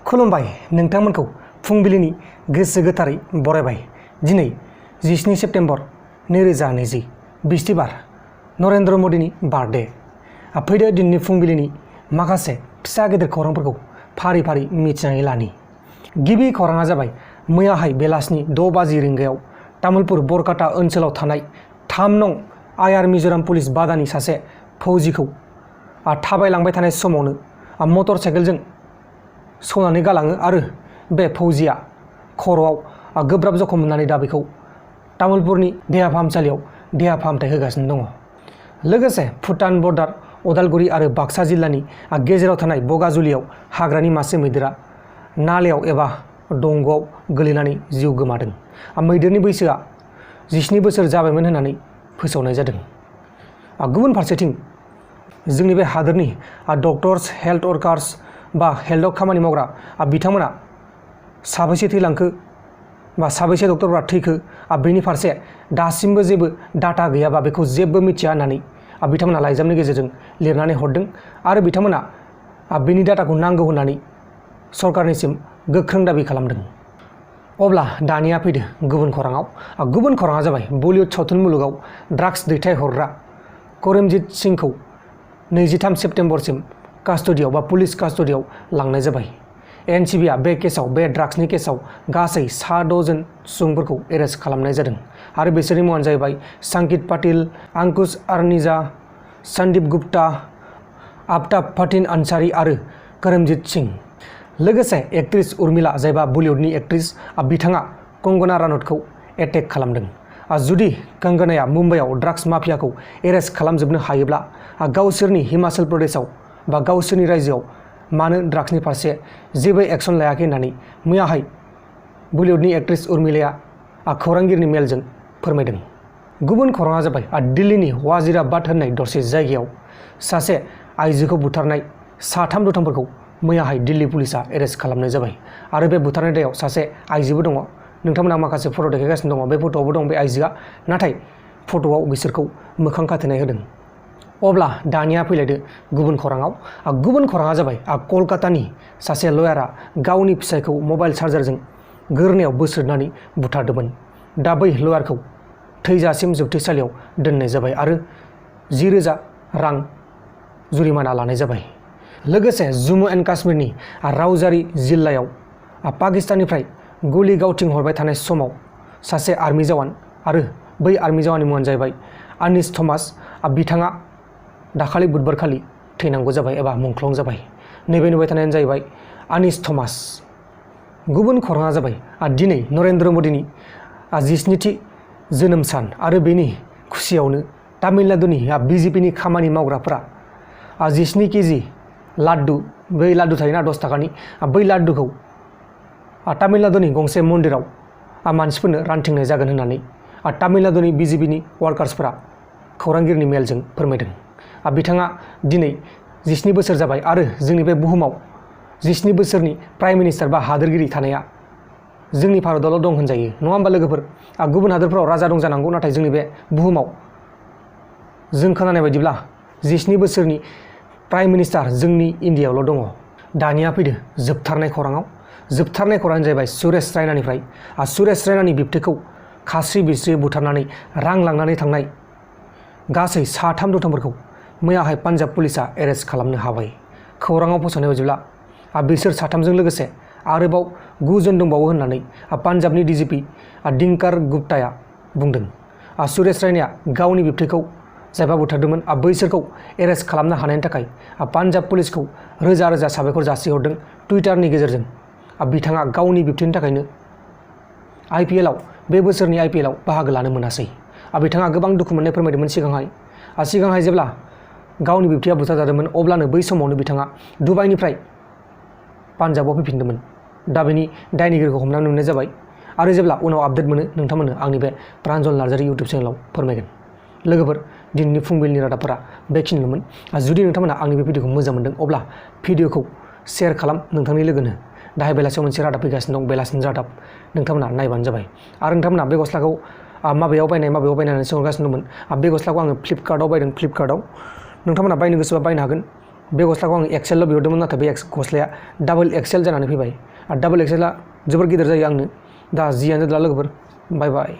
खुलुमबाय नोंथांमोनखौ फुंबिलिनि गोसो गोथारै बरायबाय। दिनै 17 सेप्तेम्बर 2020 बिस्थिबार नरेन्द्र मदिनि बार्थडे। फैदो दिनैनि फुंबिलिनि माखासे फिसा गेदेर खौरांफोरखौ फारि फारि मिथिनानै लानि। गिबि खौराङा जाबाय मैयाहाय बेलासिनि 6 रिंगायाव तामुलपुर बरकाटा ओनसोलाव थानाय 3 नं आयार मिजोराम पुलिस बादानि सासे फौजिखौ थाबायलांबाय थानाय समावनो मटर साइकेलजों सौनानै गालाङो आरो बे फौजिया खर'आव गोब्राब जखम मोननानै दा बेखौ तामुलपुरनि देहा फाहामसालियाव देहा फाहामथाय होगासिनो दङ। लोगोसे भुटान बर्डार उदालगुरि आरो बाक्सा जिल्लानि गेजेराव थानाय बगाजुलियाव हाग्रानि मासे मैदेरा नालायाव एबा दंग'आव गोलैनानै जिउ गोमादों। मैदेरनि बैसोआ 17 बोसोर जाबायमोन होननानै फोसावनाय जादों। गुबुन फारसेथिं जोंनि बे हादोरनि डक्टर्स हेल्थ वर्कार्स बा हेल्थआव खामानि मावग्रा बिथांमोना साबैसे थैलांखो बा साबैसे डक्टरफोरा थैखो बेनि फारसे दासिमबो जेबो डाटा गैयाबा बेखौ जेबो मिथिया होननानै बिथांमोना लाइजामनि गेजेरजों लिरनानै हरदों आरो बिथांमोना बेनि डाटाखौ नांगौ होननानै सरकारनिसिम गोख्रों दाबि खालामदों। अब्ला दानिया फैदो गुबुन खौराङाव। गुबुन खौराङा जाबाय बलिउड सावथुन मुलुगाव ड्राग्स दैथायहरग्रा करमजीत सिंखौ 23 सेप्तेम्बरसिम कास्टडियाव बा पुलिस कास्टडियाव लांनाय जाबाय। एनसिबिआ बे केसाव बे ड्राग्सनि केसाव गासै 6 जन सुबुंफोरखौ एरेस्ट खालामनाय जादों आरो बिसोरनि मुङानो जाहैबाय संकित पाटिल, अंकुश आर्निजा, सन्दीप गुप्ता, आफ्ताब फतिन अंसारी आरो करमजीत सिं। लोगोसे एक्ट्रिस उर्मिला जायबा बलिउडनि एक्ट्रिस बिथाङा कंगना रानौतखौ एटेक खालामदों। जुदि कंगनाया मुम्बाइआव ड्राग्स माफियाखौ एरेस्ट खालामजोबनो हायोब्ला गावसोरनि हिमाचल प्रदेशआव बा गावसोरनि रायजोआव मानो ड्राग्सनि फारसे जेबो एक्सन लायाखै होननानै मैयाहाय बलिउडनि एक्ट्रिस उर्मिलाया खौरांगिरिनि मेलजों फोरमायदों। गुबुन खौराङा जाबाय दिल्लीनि वाजिराबाद होननाय दरसे जायगायाव सासे आइजोखौ बुथारनाय 3 दुथांफोरखौ मैयाहाय दिल्ली पुलिसा एरेस्ट खालामनाय जाबाय आरो बे बुथारनाय दायाव सासे आइजोबो दङ। नोंथांमोना माखासे फट' देखायगासिनो दङ। बे फट'आवबो दं बे आइजोआ, नाथाय फट'आव बिसोरखौ मोखां खाथेनाय होदों। अब्ला दानिया फैलायदो गुबुन खौराङाव। गुबुन खौराङा जाबाय कलकातानि सासे लयारा गावनि फिसायखौ मबाइल चार्जारजों गोरनायाव बोस्रोदनानै बुथारदोंमोन। दा बै लयारखौ थैजासिम जोबथेसालियाव दोननाय जाबाय आरो 10,000 रां जुरिमाना लानाय जाबाय। लोगोसे जम्मु एन्ड काश्मीरनि रावजारि जिल्लायाव पाकिस्ताननिफ्राय गुलि गावथिं हरबाय थानाय समाव सासे आर्मि जवान आरो बै आर्मि जवाननि मुङानो जाहैबाय अनिस थमास। बिथाङा दाखालि बुधबारखालि थैनांगौ जाबाय एबा मुंख्लं जाबाय। नैबे नुबाय थानायानो जाहैबाय अनिस थमास। गुबुन खौराङा जाबाय दिनै नरेन्द्र मदिनि 17थि जोनोम सान आरो बेनि खुसियावनो तामिलनाडुनि बिजेपिनि खामानि मावग्राफोरा 17 केजि लाड्डु, बै लाड्डु थायोना 10 थाखानि, बै लाड्डुखौ तामिलनाडुनि गंसे मन्दिराव मानसिफोरनो रानथिंनाय जागोन होननानै तामिलनाडुनि बिजेपिनि वार्कार्सफोरा खौरांगिरिनि मेलजों फोरमायदों। बिथाङा दिनै 17 बोसोर जाबाय आरो जोंनि बे बुहुमाव 17 बोसोरनि प्राइम मिनिस्टार बा हादोरगिरि थानाया जोंनि भारतआवल' दं होनजायो, नङा होमबा लोगोफोर? गुबुन हादोरफोराव राजा दं जानांगौ, नाथाय जोंनि बे बुहुमाव जों खोनानाय बायदिब्ला 17 बोसोरनि प्राइम मिनिस्टार जोंनि इन्डियायावल' दङ। दानिया फैदो जोबथारनाय खौराङाव। जोबथारनाय खौराङानो जाहैबाय सुरेश रायनानिफ्राय। सुरेश रायनानि बिबथैखौ खास्रि बिस्रि बुथारनानै रां लांनानै थांनाय गासै 3 दुथांफोरखौ मैयाहाय पान्जाब पुलिसा एरेस्ट खालामनो हाबाय। खौराङाव फोसावनाय बायदिब्ला बिसोर 3जों लोगोसे आरोबाव 9 जन दंबावो होननानै पान्जाबनि डिजिपि दिनकार गुप्ताया बुंदों। सुरेश रायनाया गावनि बिबथैखौ जायबा बुथारदोंमोन बैसोरखौ एरेस्ट खालामनो हानायनि थाखाय पान्जाब पुलिसखौ रोजा रोजा साबायखर जासिहरदों टुइटारनि गेजेरजों। बिथाङा गावनि बिबथैनि थाखायनो IPLआव बे बोसोरनि IPLआव बाहागो लानो मोनासै। बिथाङा गोबां दुखु मोननाय फोरमायदोंमोन सिगांहाय जेब्ला गावनि बिबथैया बुथारजादोंमोन अब्लानो बै समावनो बिथाङा दुबाइनिफ्राय पान्जाबाव फैफिनदोंमोन। दा बेनि दायनिगिरिखौ हमनानै मोननाय जाबाय आरो जेब्ला उनाव आपडेट मोनो नोंथांमोननो आंनि बे प्रान्जल नार्जारी इउटुब चेनेलाव फोरमायगोन। लोगोफोर, दिनैनि फुंबिलिनि रादाबफोरा बेखिनिल'मोन। जुदि नोंथांमोना आंनि बे भिडिअखौ मोजां मोनदों अब्ला भिडिअखौ शेयार खालाम नोंथांनि लोगोनो। दाहाय बेलासियाव मोनसे रादाब फैगासिनो दं, बेलासिनि रादाब, नोंथांमोना नायबानो जाबाय। आरो नोंथांमोना बे गस्लाखौ माबेयाव बायनाय होननानै सोंगासिनो दंमोन। बे गस्लाखौ आङो फ्लिपकार्टआव बायदों। फ्लिपकार्टआव नोंथांमोना बायनो गोसोबा बायनो हागोन। बे गस्लाखौ आं एक्सेल बिहरदोंमोन नाथाय बे गस्लाया डाबल एक्सेल जानानै फैबाय आरो डाबल एक्सेलआ जोबोर गिदिर जायो आंनो दा जियानो जाला लोगोफोर बाय बाय।